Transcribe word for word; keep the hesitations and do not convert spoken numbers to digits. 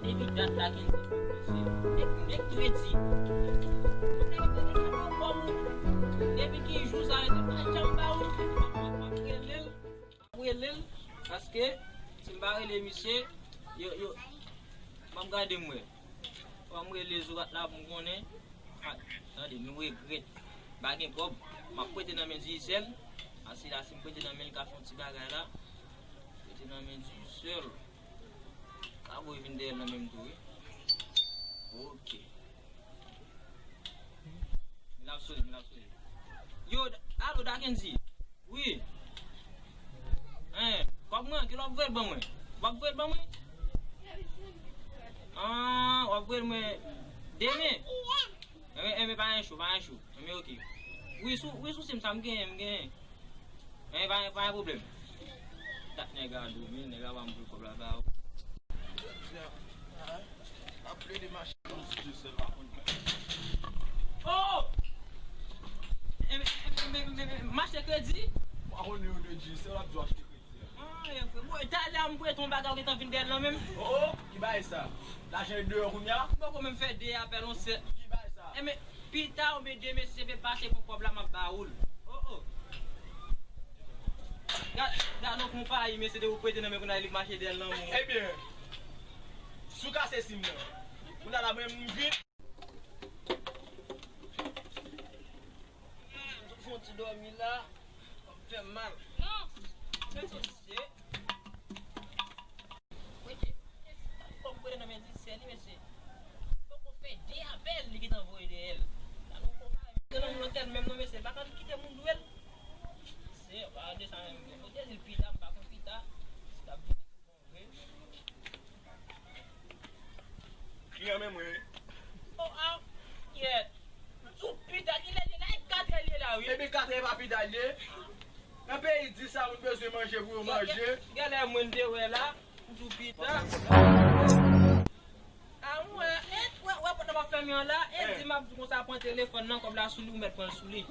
Depi dat la gen misye. Nèg, nèg tou redi. Mwen nèg te deja ba w kòb ou. Depi ki jou sa rete pa janm ba ou. M ap rele l. M ap rele l. Paske si m pa rele misye, yo, yo, ban m gade m wè. Fò m rele Zorat la pou m konnen. Ah, tande, nou regrèt. M pa gen kòb. M ap prete nan men Diyisèl. Asi la, si m prete nan men l, l ka fè yon ti bagay la. Prete nan men Diyisèl. Ka voye vin dèyè l nan menm tou, wi. Ok. Men l ap sone, men l ap sone. Yo, alo, Dakendy. Wi. Hein, kòb mwen, kilè w ap voye l ban mwen? W ap voye l ban mwen? Ah, w ap voye l mwen demen? Enben, enben, pa gen cho, pa gen cho. Enben, ok. Wi, sou, wi, sou sim sa, m genyen, m genyen. Enben, pa, pa gen pwoblèm. Dat nèg la dòmi, nèg la pa m voye kòb la ba ou. Ap plede mache. Oh! Enben, enben, enben, enben, mache kredi? Pa konnen yo de di, se w ap di w achte kredi. Ah, e vre. Bon, talè a m prete yon bagay, ou gentan vin dèyè l nan men m. Oh, oh, ki bagay sa? Lajan e deyò kounye a? M poko menm fè de apèl, on sèl. Ki bagay sa? Enben, pita oubyen demen, si se vle pase pran kòb la, m ap ba ou l. Oh, oh. Gad, gad yon konpayi, mesye, depi w prete nan men kounye a, li mache dèyè l nan men w. Ebyen, si w kase sim nan, kounye a la, mwen, m vin. M sot fè yon ti dòmi la, kò m fè m mal. Men sot se. Mesye, kòb mwen nan men Diyisèl, mesye. Poko fè de apèl, li gentan voye dèyè l. Sa nou konpayi. Mesye, nan moun lòt tèl menm non, mesye, pa ka kite moun dwe l. Se pa de sa menm. Kote di l pita, m pa konn pita. Si l ap vini. Kliyan men mwen wi. Oh, ah, yeah. M sou pita, kilè li ye la? E katrè li ye la, wi. Epi katrè pa pita li ye. Nan peyi di sa, moun bezwen manje pou yo manje. Genlè mwen te wè la, m sou pita. Ah, m wè, e, wè, wè, pandan m ap fèmen an la, e di m ap di konsa pran telefòn nan, kòb la sou li, ou mèt pran l sou li.